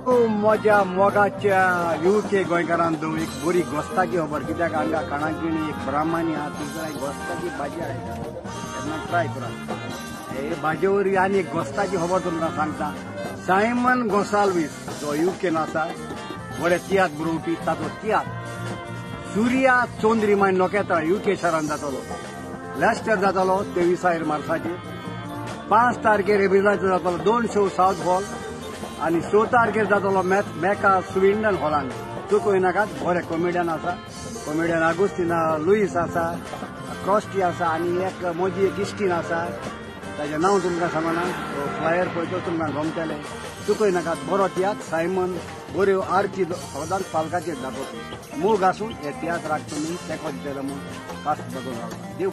म्हज्या मोगाच्या युके गोंयकारान दो एक बरी गोस्ताची खबर कित्याक हांगा काणाकिणी एक ब्राह्मणी आहा थंयसर गोस्ताची भाजी आयता तेन्ना ट्राय करात. हे भाजये वरवीं आनी एक गोस्ताची खबर तुमकां सांगता. सायमन गोसाल्वीस जो युकेन आसा बरे तियात्र बरोवपी ताचो तियात्र सुर्या चंद्रिमाय नखेत्रां युके शारान जातलो. लेस्टर जातलो 23 मार्साचेर, 5 तारखेर एप्रिलाचो जातलो 2 शो सावथ हॉल आनी 6 तारखेर जातलो मेका स्विंडन हॉलान. चुकोय नाकात, बरे कॉमेडियन आसा, कॉमेडियन आगुस्तिना लुईस आसा, क्रॉस्टी आसा आनी एक म्हजी एक इश्टीन आसा ताजें नांव तुमकां सांगना, फ्लायर पळयतो तुमकां गमतलें. चुकोय नाकात, बरो तियात्र सायमन बऱ्यो आरती सदांच पालकाचेर दाखोवपी मोग आसून हे तियात्राक तुमी तेंको दितले म्हूण खास बदल. देव.